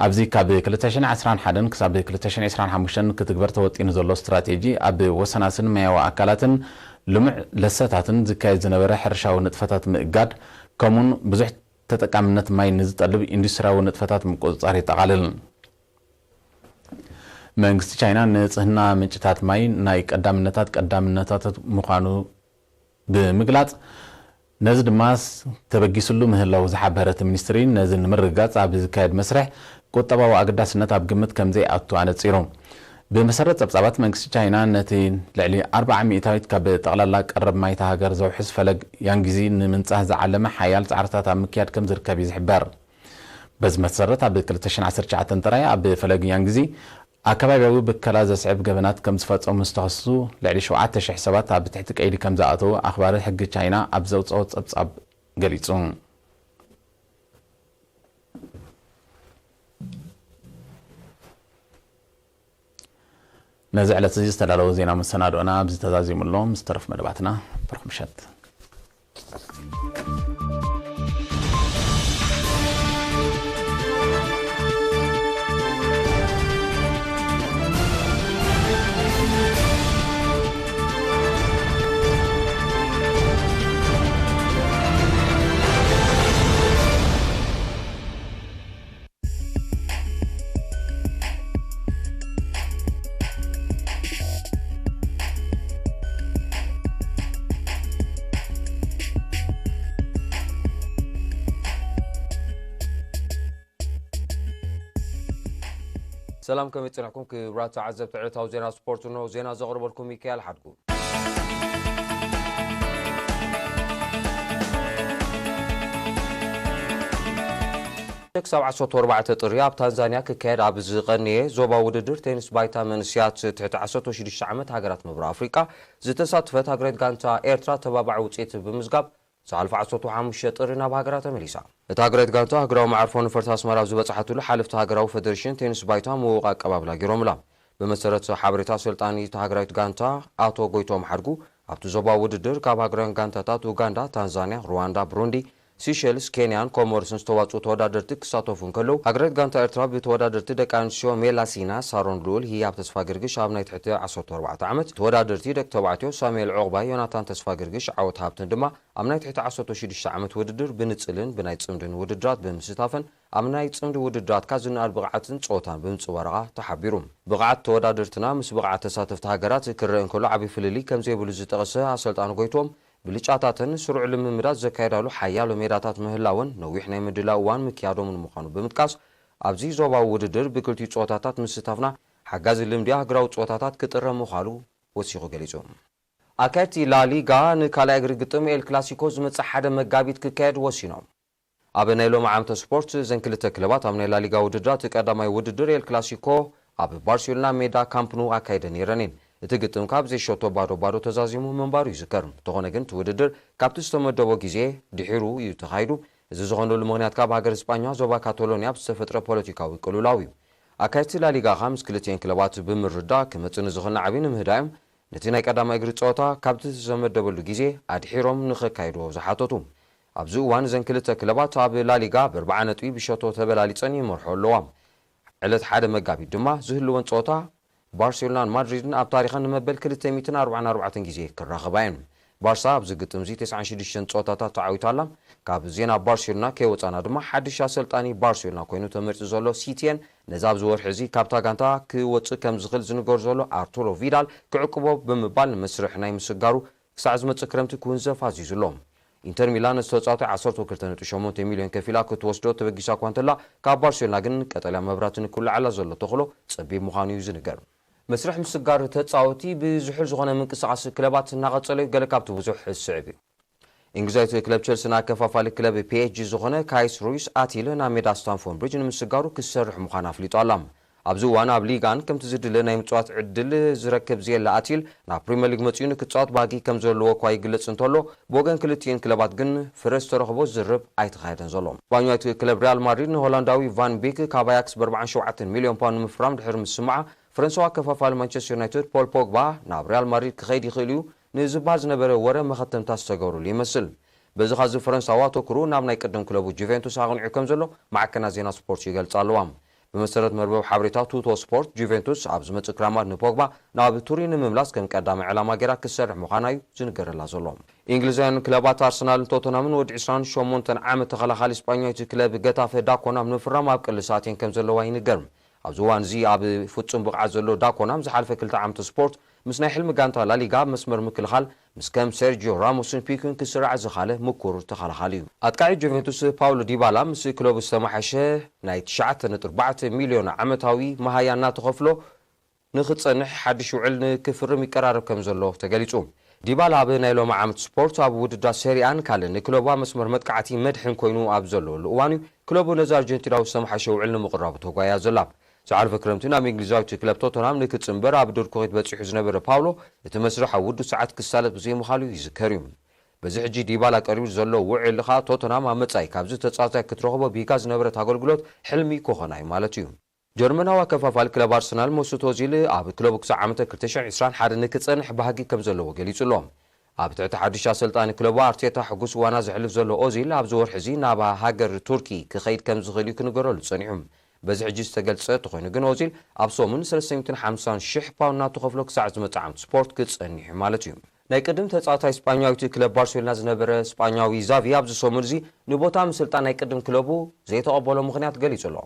ኣብዚ ካብ ክልተ ሽሕን ዕስራን ሓደን ክሳብ ክልተ ሽሕን ዕስራን ሓሙሽተን ክትግበር ተወጢኑ ዘሎ ስትራቴጂ ኣብ ወሰናስን ማያዊ ኣካላትን ልሙዕ ለሰታትን ዝካየድ ዝነበረ ሕርሻዊ ንጥፈታት ምእጋድ፣ ከምኡውን ብዙሕ ተጠቃምነት ማይ ንዝጠልብ ኢንዱስትሪያዊ ንጥፈታት ምቁጽጻር የጠቓልል። መንግስቲ ቻይና ንጽህና ምንጭታት ማይ ናይ ቀዳምነታት ቀዳምነታት ምዃኑ ብምግላጽ፣ ነዚ ድማ ተበጊስሉ ምህላው ዝሓበረ እቲ ሚኒስትሪ፣ ነዚ ንምርግጋጽ ኣብ ዝካየድ መስርሕ ቁጠባዊ ኣገዳስነት ኣብ ግምት ከም ዘይኣቱ ኣነጺሩ። ብመሰረት ጸብጻባት መንግስቲ ቻይና፣ ነቲ ልዕሊ ኣርብዓ ሚእታዊት ካብ ጠቕላላ ቀረብ ማይ እታ ሃገር ዘውሕስ ፈለግ ያንጊዚ ንምንጻህ ዝዓለመ ሓያል ጻዕርታት ኣብ ምክያድ ከም ዝርከብ እዩ ዝሕበር። በዚ መሰረት፣ ኣብ ክልተ ሽሕን ዓሰርተ ትሽዓተን ጥራይ ኣብ ፈለግ ያንጊዚ ኣከባቢያዊ ብከላ ዘስዕብ ገበናት ከም ዝፈጸሙ ዝተኸስሱ ልዕሊ ሸውዓተ ሽሕ ሰባት ኣብ ትሕቲ ቀይዲ ከም ዝኣተዉ ኣኽባሪ ሕጊ ቻይና ኣብ ዘውጽኦ ጸብጻብ ገሊጹ። ነዚ ዕለት እዚ ዝተዳለወ ዜና መሰናድኦና ኣብዚ ተዛዚሙ ኣሎ። ምስ ተረፍ መደባትና ብሩኽ ምሸት። ሰላም፣ ከመይ ጸኒሕኩም ክቡራት ተዓዘብቲ ዕለታዊ ዜና ስፖርት? እንሆ ዜና ዘቕርበልኩም ሚካኤል ሓድጉ። ክሳብ ዓሰርተ ኣርባዕተ ጥሪ ኣብ ታንዛንያ ክካየድ ኣብ ዝቐነየ ዞባዊ ውድድር ቴኒስ ባይታ መንእሰያት ትሕቲ ዓሰርተ ሽዱሽተ ዓመት ሃገራት ምብራቕ ኣፍሪቃ ዝተሳተፈት ሃገራዊት ጋንታ ኤርትራ ተባባዒ ውፅኢት ብምዝጋብ ዝሓለፈ ዓሰርተ ሓሙሽተ ጥሪ ናብ ሃገራ ተመሊሳ። እታ ሃገራዊት ጋንታ ሃገራዊ መዕርፎ ነፈርቲ ኣስመራ ኣብ ዝበፅሓትሉ ሓለፍቲ ሃገራዊ ፌደሬሽን ቴኒስ ባይታ ምውቕ ኣቀባብላ ገይሮምላ። ብመሰረት ሓበሬታ ኣሰልጣኒ እታ ሃገራዊት ጋንታ ኣቶ ጎይቶም ሓድጉ፣ ኣብቲ ዞባዊ ውድድር ካብ ሃገራውያን ጋንታታት ኡጋንዳ፣ ታንዛንያ፣ ሩዋንዳ፣ ብሩንዲ፣ ሲሸልስ፣ ኬንያን ኮሞሮስን ዝተዋፅኡ ተወዳደርቲ ክሳተፉ እንከለዉ፣ ሃገራዊት ጋንታ ኤርትራ ብተወዳደርቲ ደቂ ኣንስትዮ ሜላ ሲና፣ ሳሮን ልኡል፣ ህያብ ተስፋ ግርግሽ ኣብ ናይ ትሕቲ ዓሰርተ ኣርባዕተ ዓመት፣ ተወዳደርቲ ደቂ ተባዕትዮ ሳሙኤል ዑቕባይ፣ ዮናታን ተስፋ ግርግሽ፣ ዓወት ሃብትን ድማ ኣብ ናይ ትሕቲ ዓሰርተ ሽዱሽተ ዓመት ውድድር ብንጽልን ብናይ ጽምድን ውድድራት ብምስታፍን ኣብ ናይ ጽምዲ ውድድራትካ ዝነኣድ ብቕዓትን ጸወታን ብምንጽባረቓ ተሓቢሩ። ብቕዓት ተወዳደርትና ምስ ብቕዓት ተሳተፍቲ ሃገራት ክረአ እንከሎ ዓቢ ፍልልይ ከም ዘይብሉ ዝጠቐሰ ኣሰልጣኒ ጎይቶም፣ ብልጫታትን ስሩዕ ልምምዳት ዘካየዳሉ ሓያሎ ሜዳታት ምህላወን ነዊሕ ናይ ምድላው እዋን ምክያዶምን ምዃኑ ብምጥቃስ፣ ኣብዚ ዞባዊ ውድድር ብክልቲኡ ጸወታታት ምስታፍና ሓጋዚ ልምዲ ኣህጉራዊ ጸወታታት ክጥረ ምዃሉ ወሲኹ ገሊጹ። ኣካየድቲ ላሊጋ ንካልኣይ እግሪ ግጥም ኤል ክላሲኮ ዝመጽእ ሓደ መጋቢት ክካየድ ወሲኖም። ኣብ ናይ ሎሚ ዓመተ ስፖርት እዘን ክልተ ክለባት ኣብ ናይ ላሊጋ ውድድራት ቀዳማይ ውድድር ኤል ክላሲኮ ኣብ ባርሴሎና ሜዳ ካምፕ ኑ ኣካይደ ነይረን እየን። እቲ ግጥም ካብ ዘይሸቶ ባዶ ባዶ ተዛዚሙ ምንባሩ ይዝከር። እንተኾነ ግን እቲ ውድድር ካብቲ ዝተመደቦ ግዜ ድሒሩ እዩ ተኻይዱ። እዚ ዝኾነሉ ምኽንያት ካብ ሃገር ስጳኛ ዞባ ካቶሎኒያ ብዝተፈጥረ ፖለቲካዊ ቅልውላው እዩ። ኣካየድቲ ላሊጋ ኸኣ ምስ ክልቲኤን ክለባት ብምርዳእ ክመጽእ ንዝኽእል ናዕቢ ንምህዳዮም ነቲ ናይ ቀዳማይ እግሪ ጸወታ ካብቲ ዝተመደበሉ ግዜ ኣድሒሮም ንኸካይድዎ ዝሓተቱ። ኣብዚ እዋን እዘን ክልተ ክለባት ኣብ ላሊጋ ብኣርብዓ ነጥቢ ብሸቶ ተበላሊጸን ይመርሖ ኣለዋ። ዕለት ሓደ መጋቢት ድማ ዝህልወን ጸወታ ባርሴሎናን ማድሪድን ኣብ ታሪኸን ንመበል ክልተ ሚእትን ኣርባዓን ኣርባዕተን ግዜ ክራኸባ እየን። ባርሳ ኣብዚ ግጥም እዚ ተስዓን ሽዱሽተን ጸወታታት ተዓዊታ ኣላ። ካብ ዜና ባርሴሎና ከይወጻና ድማ ሓድሽ ኣሰልጣኒ ባርሴሎና ኮይኑ ተመሪጹ ዘሎ ሲቲየን ነዚ ኣብዚ ወርሒ እዚ ካብታ ጋንታ ክወጽእ ከም ዝኽእል ዝንገር ዘሎ ኣርቱሮ ቪዳል ክዕቅቦ ብምባል ንመስርሕ ናይ ምስጋሩ ክሳዕ ዝመጽእ ክረምቲ ክውንዘፍ ኣዚዙ ኣሎ። ኢንተር ሚላን ነቲ ተጻዋታይ ዓሰርተ ክልተ ነጥቢ ሸሞንተ ሚልዮን ከፊላ ክትወስዶ ተበጊሳ እኳ እንተላ ካብ ባርሴሎና ግን ቀጠልያ መብራህቲ ንክውልዓላ ዘሎ ተኽእሎ ጸቢብ ምዃኑ እዩ ዝንገር። መስርሕ ምስጋር ተጻወቲ ብዝሑል ዝኾነ ምንቅስቓስ ክለባት እናቐጸለ እዩ፣ ገለ ካብቲ ብዙሕ ዝስዕብ እዩ። እንግሊዛዊት ክለብ ቸልሲ ንኣከፋፋሊ ክለብ ፒ ኤስ ጂ ዝኾነ ካይስ ሩይስ ኣቲል ናብ ሜዳ ስታንፎርድ ብሪጅ ንምስጋሩ ክሰርሕ ምዃኑ ኣፍሊጡ ኣላ። ኣብዚ እዋን ኣብ ሊጋን ከምቲ ዝድለ ናይ ምጽዋት ዕድል ዝረክብ ዘየለ ኣቲል ናብ ፕሪምየር ሊግ መጺኡ ንክጻወት ባህጊ ከም ዘለዎ እኳ ይግለጽ እንተሎ፣ ብወገን ክልቲኤን ክለባት ግን ፍረ ዝተረኽቦ ዝርርብ ኣይተኻየደን ዘሎ። ስፓኛዊት ክለብ ሪያል ማድሪድ ንሆላንዳዊ ቫን ቤክ ካብ ኣያክስ ብ ኣርባዓን ሸውዓተን ሚልዮን ፓውንድ ንምፍራም ድሕሪ ምስምዓ፣ ፈረንሳዊ ኣከፋፋሊ ማንቸስተር ዩናይትድ ፖል ፖግባ ናብ ሪያል ማድሪድ ክኸይድ ይኽእል እዩ ንዝበሃል ዝነበረ ወረ መኸተምታ ዝተገብረሉ ይመስል። በዚ ኸዚ ፈረንሳዊ ኣተኩሩ ናብ ናይ ቅድም ክለቡ ጁቬንቱስ ኣቕኒዑ ከም ዘሎ ማዕከናት ዜና ስፖርት ይገልጻ ኣለዋ። ብመሰረት መርበብ ሓበሬታ ቱቶ ስፖርት፣ ጁቬንቱስ ኣብ ዝመጽእ ክራማት ንፖግባ ናብ ቱሪን ንምምላስ ከም ቀዳማይ ዕላማ ገይራ ክትሰርሕ ምዃና እዩ ዝንገረላ ዘሎ። እንግሊዛውያን ክለባት ኣርሰናልን ቶተንሃምን ወዲ ዕስራን ሸሞንተን ዓመት ተኸላኻሊ ስጳኛዊት ክለብ ገታፈ ዳኮና ንምፍራም ኣብ ቅልሳት እየን ከም ዘለዋ ይንገር። ኣብዚ እዋን እዚ ኣብ ፍጹም ብቕዓት ዘሎ ዳኮና፣ ዝሓለፈ ክልተ ዓመት ስፖርት ምስ ናይ ሕልሚ ጋንታ ላሊጋ ኣብ መስመር ምክልኻል ምስ ከም ሴርጂዮ ራሞስን ፒኩን ክስራዕ ዝኻለ ምኩር ተኸላኻሊ እዩ። ኣጥቃዒ ጁቬንቱስ ፓውሎ ዲባላ ምስ ክለቡ ዝተመሓሸ ናይ ትሽዓተ ነጥቢ ኣርባዕተ ሚልዮን ዓመታዊ መሃያ እናተኸፍሎ ንኽጸንሕ ሓድሽ ውዕል ንክፍርም ይቀራረብ ከም ዘሎ ተገሊጹ። ዲባላ ኣብ ናይ ሎሚ ዓመት ስፖርት ኣብ ውድድራት ሴሪኣን ካልእ ንክለቡ ኣብ መስመር መጥቃዕቲ መድሕን ኮይኑ ኣብ ዘለወሉ እዋን እዩ ክለቡ ነዚ ኣርጀንቲናዊ ዝተመሓሸ ውዕል ንምቕራቡ ተጓያ ዘላ። ዝሓለፈ ክረምቲ ናብ እንግሊዛዊት ክለብ ቶተንሃም ንክጽንበር ኣብ ድርኩኺት በጺሑ ዝነበረ ፓውሎ፣ እቲ መስርሕ ኣብ ውዱእ ሰዓት ክሳለጥ ብዘይምዃሉ ይዝከር እዩ። በዚ ሕጂ ዲባላ ቀሪቡ ዘሎ ውዕል ኸኣ ቶተንሃም ኣብ መጻኢ ካብዚ ተጻዋታይ ክትረኽቦ ብሂጋ ዝነበረት ኣገልግሎት ሕልሚ ክኾና እዩ ማለት እዩ። ጀርመናዊ ኣከፋፋሊ ክለብ ኣርሰናል መሱት ኦዚል ኣብ ክለቡ ክሳዕ ዓመተ ክልተ ሽሕን ዕስራን ሓደ ንክጸንሕ ባህጊ ከም ዘለዎ ገሊጹ ኣሎ። ኣብ ትሕቲ ሓድሽ ኣሰልጣኒ ክለቡ ኣርቴታ ሕጉስ ዋና ዘሕልፍ ዘሎ ኦዚል ኣብዚ ወርሒ እዚ ናብ ሃገር ቱርኪ ክኸይድ ከም ዝኽእል እዩ ክንገረሉ ጸኒሑ። በዚ ሕጂ ዝተገልጸ እንተኾይኑ ግን ኦዚል ኣብ ሰሙን ሰለስተ ሚእትን ሓምሳን ሽሕ ፓውንድ እናተኸፍሎ ክሳዕ ዝመጽእ ዓመት ስፖርት ክጸንሕ እዩ ማለት እዩ። ናይ ቅድም ተጻዋታይ ስጳኛዊት ክለብ ባርሴሎና ዝነበረ ስጳኛዊ ዛቪ ኣብዚ ሰሙን እዚ ንቦታ ምስልጣን ናይ ቅድም ክለቡ ዘይተቐበሎ ምኽንያት ገሊጹ ኣሎ።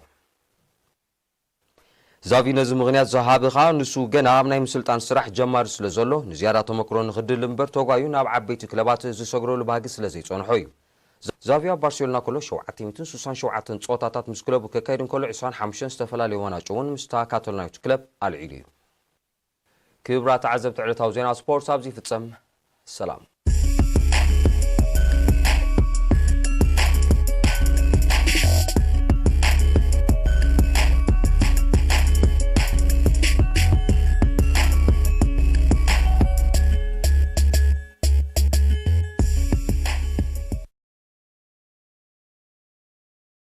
ዛቪ ነዚ ምኽንያት ዝሃበ ኸኣ ንሱ ገና ኣብ ናይ ምስልጣን ስራሕ ጀማሪ ስለ ዘሎ ንዝያዳ ተመክሮ ንኽድል እምበር ተጓዩ ናብ ዓበይቲ ክለባት ዝሰግረሉ ባህጊ ስለ ዘይጸንሖ እዩ። ዛቪ ኣብ ባርሴሎና ከሎ ሸውዓተ ሚእትን ስሳን ሸውዓተን ጸወታታት ምስ ክለቡ ከካይድ እንከሎ ዕስራን ሓሙሽተን ዝተፈላለዩ ዋንጫ እውን ምስታ ካቶሎናዊት ክለብ ኣልዒሉ እዩ። ክቡራት ተዓዘብቲ ዕለታዊ ዜና ስፖርት ኣብዚ ይፍጸም። ሰላም።